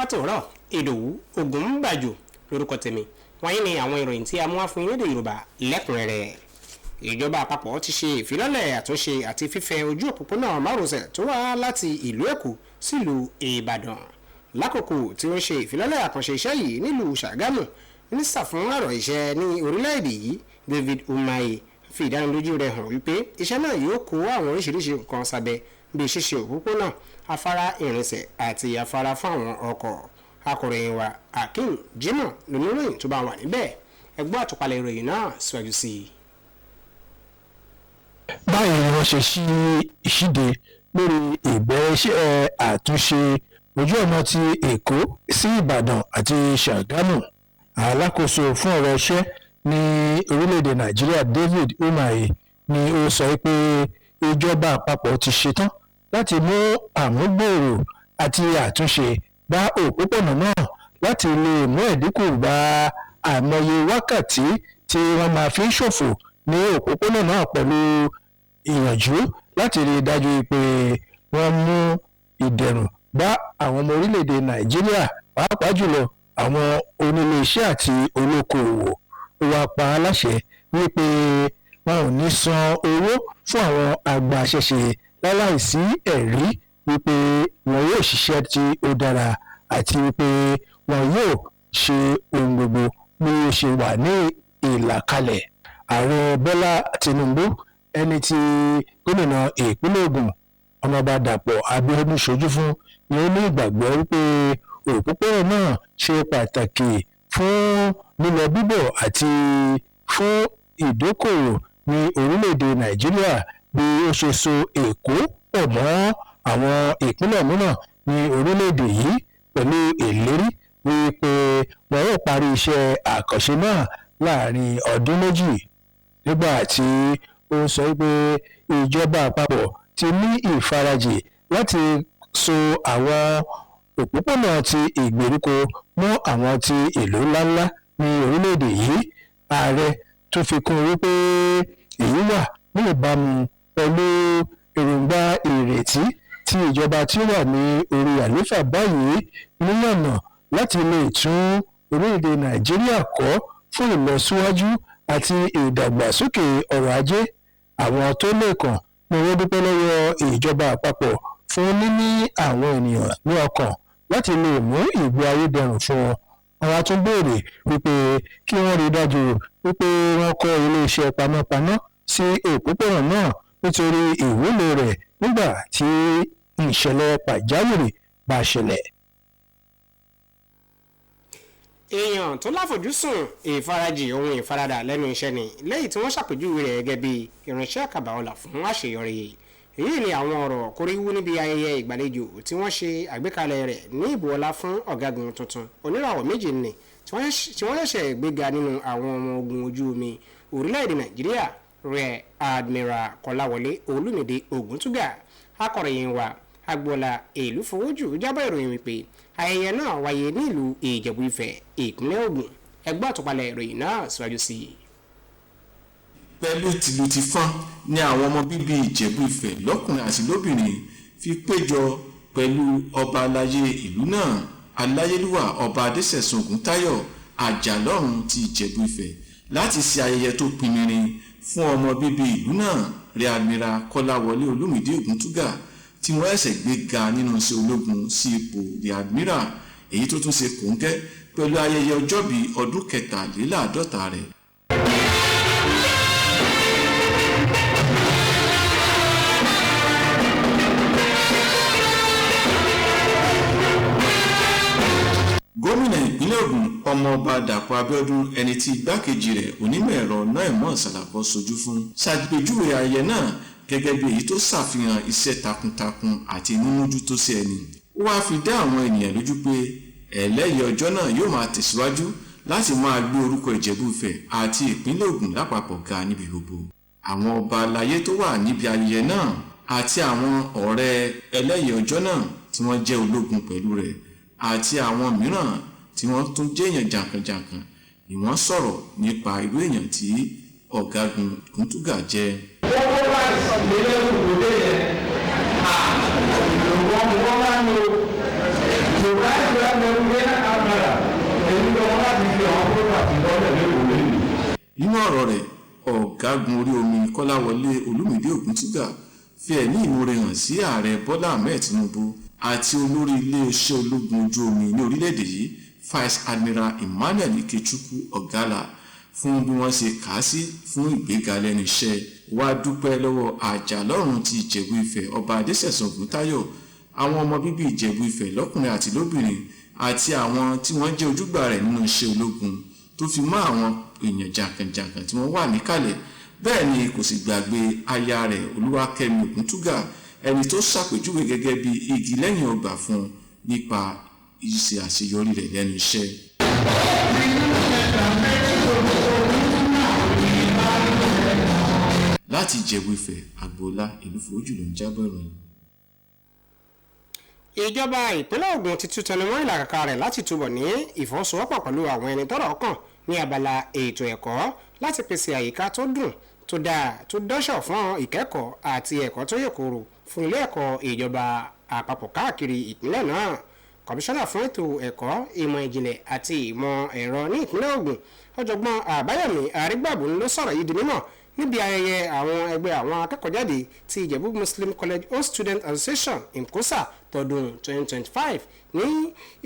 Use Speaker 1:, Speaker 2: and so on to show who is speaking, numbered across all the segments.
Speaker 1: Fátòrọ̀ Ìdòwú Ògúnbàjò lórúkọ tèmi. Wọ̀nyí ni àwọn ìròyìn tí a mú wá fún yín lédè Yorùbá lẹ́kùnrẹ́rẹ́. Ìjọba àpapọ̀ ti ṣe ìfilọ́lẹ̀ àtúnṣe àti fífẹ̀ ojú òpópónà márosẹ̀ tó wá láti ìlú Èkó sílùú Ìbàdàn. Lákòókò tí ó ń ṣe ìfilọ́lẹ̀ àkànṣe iṣẹ́ yìí nílùú Ṣàgámù, mínísítà fún ọ̀rọ̀ iṣẹ́ ní orílẹ̀-èdè yìí, David Umahi, fi ìdánilójú rẹ̀ hàn wípé iṣẹ́ náà yóò kó àwọn oríṣiríṣi nǹkan sábẹ́ bíi ṣíṣe òpópónà, afárá ìrìnsẹ̀ àti afárá fún àwọn ọkọ̀. Akọ̀ròyìn wa Akeem Jimoh lóníròyìn tó bá wà níbẹ̀. Ẹ gbọ́ àtúpalẹ̀ ìròyìn náà síwájú sí i.
Speaker 2: Báyìí ni wọ́n ṣe ṣí ìṣíde lórí ìbẹ̀rẹ̀ iṣẹ́ àtúnṣe ojú ọ̀nà ti Èkó sí Ìbàdàn àti Ṣàgámù. Alákòóso fún ọ̀rọ̀ iṣẹ́ ní orílẹ̀-èdè Nàìjíríà, David Umahi, ni ó sọ pé ìjọba àpapọ̀ ti ṣetán láti mú àmúgbòòrò àti àtúnṣe bá òpópónà náà láti lè mú ẹ̀dínkù bá àìmọye wákàtí tí wọ́n máa fi ń ṣòfò ní òpópónà náà, pẹ̀lú ìyànjú láti rí i dájú pé wọ́n mú ìdẹ̀rùn bá àwọn ọmọ orílẹ̀-èdè Nàìjíríà, pàápàá jùlọ àwọn onílé-iṣẹ́ àti olókoòwò. Ó wá pa á láṣẹ wípé wọn ò ní san owó fún àwọn agbaṣẹ́ṣe láláìsí ẹ̀rí wípé wọn yóò ṣiṣẹ́ tí ó dára àti wípé wọn yóò ṣe ohun gbogbo bí ó ṣe wà ní ìlàkalẹ̀. Ààrẹ Bọ́lá Tinubu, ẹni tí gómìnà ìpínlẹ̀ Ògùn, Ọmọọba Dàpọ̀ Abíọ́dún, ṣojú fún, ni ó ní ìgbàgbọ́ wípé òpópónà náà ṣe pàtàkì fún lílọ bíbọ̀ àti fún ìdókòwò ní orílẹ̀-èdè Nàìjíríà, bí ó ṣe so Èkó pọ̀ mọ́ àwọn ìpínlẹ̀ mìíràn ní orílẹ̀-èdè yìí, pẹ̀lú ìlérí wípé wọn yóò parí iṣẹ́ àkànṣe náà láàrin ọdún 2. Nígbà tí ó ń sọ pé ìjọba àpapọ̀ ti ní ìfarajì láti so àwọn òpópónà ti ìgbèríko mọ́ àwọn ti ìlú ńláńlá ní orílẹ̀-èdè yìí, ààrẹ tún fi kún wípé èyí wà ní ìbámu pẹ̀lú èròǹgbà ìrètí tí ìjọba tí ó wà ní orí àlééfà báyìí níyànà láti lè tún orílẹ̀-èdè Nàìjíríà kọ́ fún ìlọsíwájú àti ìdàgbàsókè ọrọ̀ ajé. Àwọn tó lè kàn ni wọ́n dúpẹ́ lọ́wọ́ ìjọba àpapọ̀ fún níní àwọn ènìyàn ní ọkàn láti lè mú ìgbé ayé dẹrùn fún wọn. Àwọn tún béèrè wípé kí wọ́n rí dájú wípé wọ́n kọ́ iléeṣẹ́ panápaná sí òpópónà náà nítorí ìwúlò rẹ̀ nígbà tí ìṣẹ̀lẹ̀ pàjáwìrì bá ṣẹlẹ̀.
Speaker 1: Èèyàn tó láfojúsùn, ìfarajì ohun ìfaradà lẹ́nu iṣẹ́ ni, lẹ́yìn tí wọ́n ṣàpèjúwe rẹ̀ gẹ́gẹ́ bí irinṣẹ́ àkàbà ọlà fún àṣeyọrí. Èyí ni àwọn ọ̀rọ̀ kóríwú níbi ayẹyẹ ìgbàlejò tí wọ́n ṣe àgbékalẹ̀ rẹ̀ ní ìbùọlá fún ọ̀gágun tuntun oníràwọ̀ 2 ni tí wọ́n ṣẹ̀ṣẹ̀ gbéga nínú àwọn ọmọ ogun ojú omi orílẹ̀-èdè Nàìjíríà, Rear Admiral Kọ́láwọlé Olúmídé Ògúntúgà. Akọ̀ròyìn wa Agboola Èlúfowójù jábọ̀ ìròyìn wípé ayẹyẹ náà wáyé nílùú Ìjẹ̀bú Ifẹ̀, ìpínlẹ̀ Ògùn. Ẹ gbọ́ àtúpalẹ̀ ìròyìn náà síwájú sí i.
Speaker 3: Pẹ̀lú tìlù tìfọ́n ni àwọn ọmọ bíbí Ìjẹ̀bú Ifẹ̀ lọ́kùnrin àti lóbìnrin fi péjọ pẹ̀lú ọba aláyé ìlú náà, aláyélúwà Ọba Adésẹ̀sùn Ògúntáyọ̀ Àjàlọ́run ti Ìjẹ̀bú Ifẹ̀, láti ṣe ayẹyẹ tó pinmirin fún ọmọ bíbí ìlú náà, Rear Admiral Kọ́láwọlé Olúmídé Ògúntúgà, tí wọ́n ẹ̀sẹ̀ gbé ga nínú iṣẹ́ ológun sí ipò Rear Admiral, èyí tó tún ṣe kòńgẹ́ pẹ̀lú ayẹyẹ ọjọ́bí ọdún 53 rẹ̀. Gómìnà ìpínlẹ̀ Ògùn, Ọmọọba Dàpọ̀ Abíọ́dún, ẹni tí igbákejì rẹ̀, onímọ̀ ẹ̀rọ Naimon Salako, ṣojú fún, ṣàpèjúwe ayẹyẹ náà gẹ́gẹ́ bí èyí tó ṣàfihàn iṣẹ́ takuntakun àti mímójútó tó sí ẹni. Ó wáá fi dá àwọn ènìyàn lójú pé ẹlẹ́yìí ọjọ́ náà yóò máa tẹ̀síwájú láti máa gbé orúkọ Ìjẹ̀bú Ifẹ̀ àti ìpínlẹ̀ Ògùn lápapọ̀ ga níbi gbogbo. Àwọn ọba aláyé tó wà níbi ayẹyẹ náà àti àwọn ọ̀rẹ́ ẹlẹ́yìí ọjọ́ náà tí wọ́n jẹ́ ológun pẹ̀lú rẹ̀ àti àwọn mìíràn tí wọ́n tún jẹ́ èèyàn jàǹkànjàǹkàn ni wọ́n sọ̀rọ̀ nípa irú èèyàn tí ọ̀gágun Ògúntúgà jẹ́.
Speaker 4: Owó láìsí lélẹ́rù lóde yẹn, wọ́n máa ń lo to rise to that level.
Speaker 3: Nínú ọ̀rọ̀ rẹ̀, ọ̀gágun orí omi Kọ́láwọlé Olúmídé Ògúntúgà fi ẹ̀mí ìmoore hàn sí Ààrẹ Bọ́lá Ahmed Tinubu àti olórí iléeṣẹ́ ológun ojú omi ní orílẹ̀-èdè yìí, Vice Admiral Emmanuel Ikechukwu Ogalla, fún bí wọ́n ṣe kà á sí fún ìgbéga lẹ́nu iṣẹ́. Wá dúpẹ́ lọ́wọ́ Àjàlọ́run ti Ìjẹ̀bú Ifẹ̀, Ọba Adéṣẹ̀san Ògúntáyọ̀, àwọn ọmọ bíbí Ìjẹ̀bú Ifẹ̀ lọ́kùnrin àti lóbìnrin, àti àwọn tí wọ́n jẹ́ ojúgbà rẹ̀ nínú iṣẹ́ ológun, tó fi mọ́ àwọn èèyàn jàǹkànjàǹkàn tí wọ́n wà níkàlẹ̀. Bẹ́ẹ̀ ni kò sì gbàgbé aya rẹ̀, Olúwakẹ́mi Ògúntúgà, ẹni tó ṣàpèjúwe gẹ́gẹ́ bí igi lẹ́yìn ọgbà fún un nípa ìṣe àṣeyọrí rẹ̀ lẹ́nu iṣẹ́. Láti Ìjẹ̀bú Ifẹ̀, Agboola Ìlúfojú ló ń jábọ̀ ìròyìn.
Speaker 1: Ìjọba ìpínlẹ̀ Ògùn ti tún tẹnumọ́ ìlàkàkà rẹ̀ láti túbọ̀ ní ìfọwọ́sowọ́pọ̀ pẹ̀lú àwọn ẹni tọ́rọ̀ kàn ní abala ètò ẹ̀kọ́ láti pèsè àyíká tó dùn, tó dáa, tó dọ́ṣọ̀ fún ìkẹ́kọ̀ọ́ àti ẹ̀kọ́ tó yè kooro fún ilé ẹ̀kọ́ ìjọba àpapọ̀ káàkiri ìpínlẹ̀ náà. Kọmíṣánná fún ètò ẹ̀kọ́, ìmọ̀ ìjìnlẹ̀ àti ìmọ̀ ẹ̀rọ ní ìpínlẹ̀ Ògùn, Ọ̀jọ̀gbọ́n Àbáyọ̀mí Àrígbàbùn, ló sọ̀rọ̀ yìí di mímọ̀ níbi ayẹyẹ àwọn ẹgbẹ́ àwọn akẹ́kọ̀ọ́jáde ti Ìjẹ̀bú Muslim College Old Student Association, IMCOSA, tọdún 2025 ní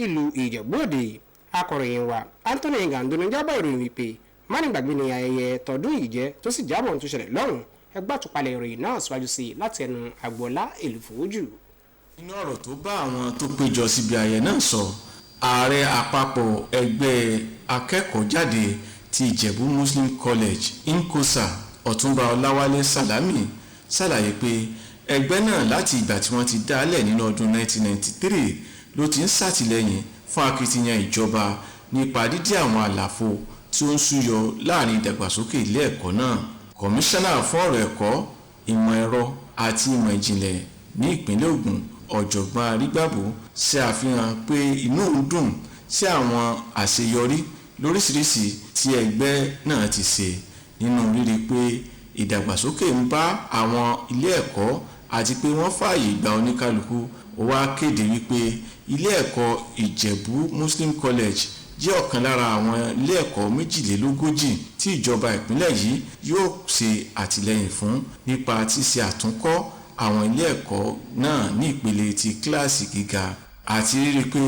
Speaker 1: ìlú Ìjẹ̀bú Òde. Akọ̀ròyìn wa Anthony Gandoni jábọ̀ ìròyìn wípé mánigbàgbé ni ayẹyẹ tọdún yìí jẹ́, tó sì jábọ̀ ohun tó ṣẹlẹ̀ lọ́hùn. Ẹgbẹ́ àtúpalẹ̀ ìròyìn náà síwájú sí i láti ẹnu Agboola Èlùfòójù.
Speaker 3: Nínú ọ̀rọ̀ tó bá àwọn tó péjọ síbi ayẹyẹ náà sọ, ààrẹ àpapọ̀ ẹgbẹ́ akẹ́kọ̀ọ́jáde ti Ìjẹ̀bú Muslim College, IMCOSA, Ọ̀túnba Ọláwálé Sàlámì, ṣàlàyé pé ẹgbẹ́ náà, láti ìgbà tí wọ́n ti dálẹ̀ nínú ọdún 1993, ló ti ń ṣàtìlẹ́yìn fún akitiyan ìjọba nípa dídí àwọn àlàfo tí ó ń súyọ láàrin ìdàgbàsókè ilé ẹ̀kọ́ náà. Kọmíṣánná fún ọ̀rọ̀ ẹ̀kọ́, ìmọ̀ ẹ̀rọ àti ìmọ̀ ìjìnlẹ̀ ní ìpínlẹ̀ Ògùn, Ọ̀jọ̀gbọ́n Arígbábò, ṣe àfihàn pé inú òun dùn sí àwọn àṣeyọrí lóríṣiríṣi tí ẹgbẹ́ náà ti ṣe nínú rírí pé ìdàgbàsókè ń bá àwọn ilé ẹ̀kọ́ àti pé wọ́n fààyè gba oníkálukú. Ó wá kéde wípé ilé ẹ̀kọ́ Ìjẹ̀bú Muslim College jẹ́ ọ̀kan lára àwọn ilé ẹ̀kọ́ 42 tí ìjọba ìpínlẹ̀ yìí yóò ṣe àtìlẹ́yìn fún nípa ṣíṣe àtúnkọ́ àwọn ilé ẹ̀kọ́ náà ní ìpele ti kíláàsì gíga àti rírí pé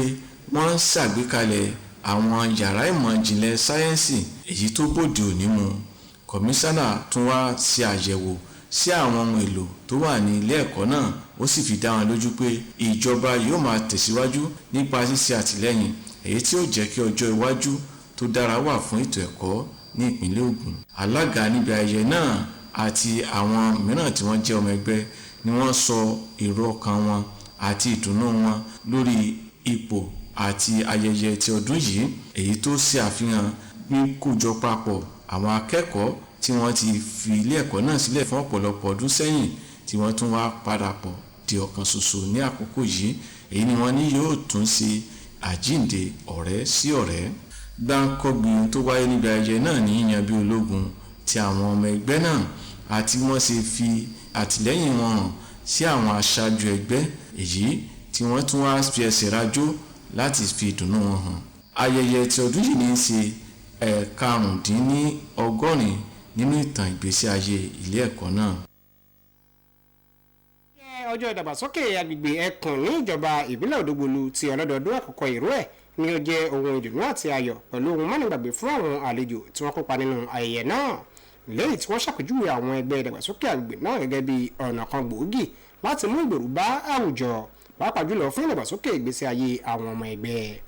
Speaker 3: wọ́n ń ṣàgbékalẹ̀ àwọn yàrá ìmọ̀ ìjìnlẹ̀ sáyẹ́ǹsì èyí tó bòde òní mu. Kọmíṣánná tún wá ṣe àyẹ̀wò sí àwọn ohun èlò tó wà ní ilé ẹ̀kọ́ náà, ó sì fi dá wọn lójú pé ìjọba yóò máa tẹ̀síwájú nípa ṣíṣe àtìlẹ́yìn èyí tí ó jẹ́ kí ọjọ́ iwájú tó dára wà fún ètò ẹ̀kọ́ ní ìpínlẹ̀ Ògùn. Alága níbi ayẹyẹ náà àti àwọn mìíràn tí wọ́n jẹ́ ọmọ ẹgbẹ́ ni wọ́n sọ èrò ọkàn wọn àti ìdùnnú wọn lórí ipò àti ayẹyẹ ti ọdún yìí, èyí tó ṣe àfihàn kíkójọ papọ̀ àwọn akẹ́kọ̀ọ́ tí wọ́n ti fi ilé ẹ̀kọ́ náà sílẹ̀ fún ọ̀pọ̀lọpọ̀ ọdún sẹ́yìn, tí wọ́n tún wá parapọ̀ di ọ̀kan ṣoṣo ní àkókò yìí. Èyí ni wọ́n ní yóò tún ṣe àjíǹde ọ̀rẹ́ sí ọ̀rẹ́. Gbáǹkọ́gbì tó wáyé níbi ayẹyẹ náà ní yíyan bí ológun ti àwọn ọmọ ẹgbẹ́ náà àti wọ́n ṣe fi àtìlẹ́yìn wọn hàn sí àwọn aṣáájú ẹgbẹ́, èyí tí wọ́n tún wá fi ẹsẹ̀ rajó láti fi ìdùnnú wọn hàn. Ayẹyẹ ti ọdún yìí ní í ṣe ẹ̀ẹ̀karùndínlọ́gọ́rin nínú ìtàn ìgbésí ayé ilé ẹ̀kọ́ náà.
Speaker 1: Ọjọ́ ìdàgbàsókè agbègbè ẹkùn ní ìjọba ìbílẹ̀ Òdògbòlù ti ọlọ́dọọdún àkọ́kọ́ ìrú ẹ̀ ni ó jẹ́ ohun ìdùnnú àti ayọ̀ pẹ̀lú ohun mánigbàgbé fún àwọn àlejò tí wọ́n kópa nínú ayẹyẹ náà, lẹ́yìn tí wọ́n ṣàpèjúwe àwọn ẹgbẹ́ ìdàgbàsókè agbègbè náà gẹ́gẹ́ bí ọ̀nà kan gbòógì láti mú ìgbèrú bá àwùjọ, pàápàá jùlọ fún ìdàgbàsókè ìgbésí ayé àwọn ọmọ ẹgbẹ́.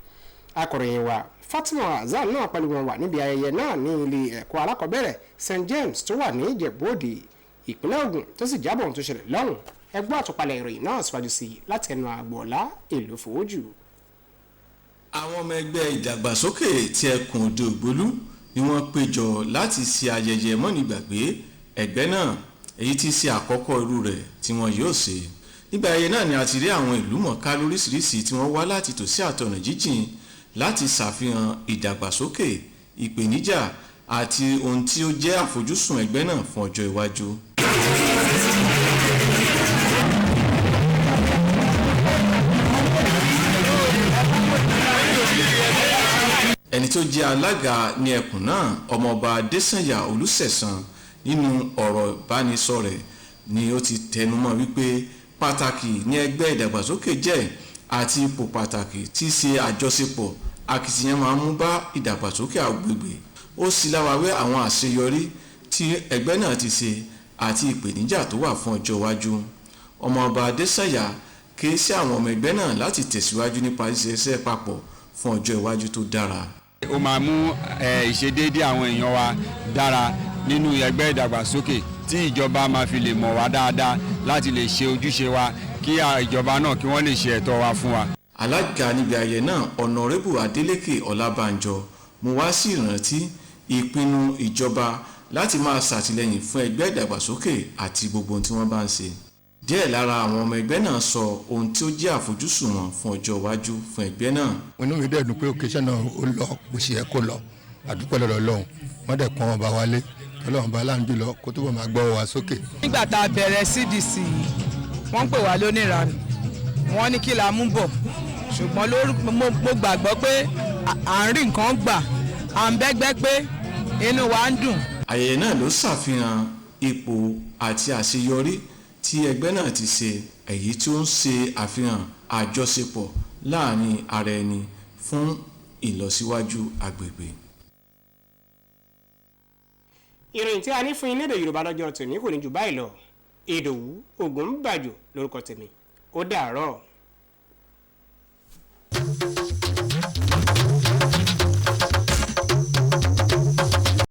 Speaker 1: Akọ̀ròyìn wa Fatima Hasan náà pẹ̀lú wọn wà níbi ayẹyẹ náà ní ilé ẹ̀kọ́ alákọ̀ọ́bẹ̀rẹ̀ St James tó wà ní Ìjẹ̀bú Òde, ìpínlẹ̀ Ògùn, tó sì jábọ̀ ohun tó ṣẹlẹ̀ lọ́hùn. Ẹgbẹ́ àtúpalẹ̀ ìròyìn náà síwájú sí i láti ẹnu Àgbọ̀lá Èlò Fòójù.
Speaker 3: Àwọn ọmọ ẹgbẹ́ ìdàgbàsókè ti ẹkùn Òde Ògbólú ni wọ́n péjọ láti ṣe ayẹyẹ mọ́nìgbàgbé ẹgbẹ́ náà, èyí tí ṣe àkọ́kọ́ irú rẹ̀ tí wọ́n yóò ṣe. Nígbà ayẹyẹ náà ni a ti rí àwọn ìlú mọ̀ọ́ká lóríṣiríṣi tí wọ́n wá láti tòsí àtọ̀nà jíjìn láti ṣàfihàn ìdàgbàsókè, ìpèníjà àti ohun tí ó jẹ́ àfojúsùn ẹgbẹ́ náà fún ọjọ́ iwájú. Ẹni tó jẹ́ alága ní ẹkùn náà, Ọmọọba Adésànyà Olùsẹ̀san, nínú ọ̀rọ̀ ìbánisọ̀ rẹ̀ ni ó ti tẹnumọ́ wípé pàtàkì ní ẹgbẹ́ ìdàgbàsókè jẹ́ àti ipò pàtàkì tí í ṣe àjọṣepọ̀ akitiyan máa ń mú bá ìdàgbàsókè agbègbè. Ó sì láwàwé àwọn àṣeyọrí tí ẹgbẹ́ náà ti ṣe àti ìpèníjà tó wà fún ọjọ́ iwájú. Ọmọọba Adésànyà ké sí àwọn ọmọ ẹgbẹ́ náà láti tẹ̀síwájú nípa ṣíṣe iṣẹ́ papọ̀ fún ọjọ́ iwájú tó dára.
Speaker 5: Ó máa mú ìṣedéédé àwọn èèyàn wa dára nínú ẹgbẹ́ ìdàgbàsókè, tí ìjọba máa fi lè mọ̀ wá dáadáa láti lè ṣe ojúṣe wa, kí ìjọba náà kí wọ́n lè ṣe ẹ̀tọ́ wa fún wa.
Speaker 3: Alága níbi ayẹyẹ náà, Ọ̀nàrẹ́bù Adeleke Ọlábànjọ, mú wá sí ìrántí ìpinnu ìjọba láti máa ṣàtìlẹ́yìn fún ẹgbẹ́ ìdàgbàsókè àti gbogbo ohun tí wọ́n bá ń ṣe. Díẹ̀ lára àwọn ọmọ ẹgbẹ́ náà sọ ohun tí ó jẹ́ àfojúsùn wọn fún ọjọ́ iwájú fún ẹgbẹ́ náà.
Speaker 6: Inú mi dẹ̀ dùn pé occasion náà, ó lọ bó ṣe yẹ kó lọ. Àdúpẹ́ lọ́dọ̀ Ọlọ́run. Wọ́n dẹ̀ pọ́n ọba wálé. Ọlọ́run bá láàánú jùlọ kó túbọ̀ máa gbọ́ wa sókè.
Speaker 7: Nígbà tá a bẹ̀rẹ̀ CDC yìí, wọ́n ń pè wá lóníranù, wọ́n ní kí la mú bọ̀, ṣùgbọ́n mo gbàgbọ́ pé à ń rí nǹkan gbà, à ń bẹ́gbẹ́ pé inú wa ń dùn.
Speaker 3: Ayẹyẹ náà ló ṣàfihàn ipò àti àṣeyọrí tí ẹgbẹ́ náà ti ṣe, èyí tí ó ń ṣe àfihàn àjọṣepọ̀ láàrin ara ẹni fún ìlọsíwájú agbègbè.
Speaker 1: Ìròyìn tí a ní fún yín lédè Yorùbá lọ́jọ́ tòní kò ní jù báyìí lọ. Ìdòwú Ògúnbàjò lórúkọ tèmi. Ó dàárọ̀.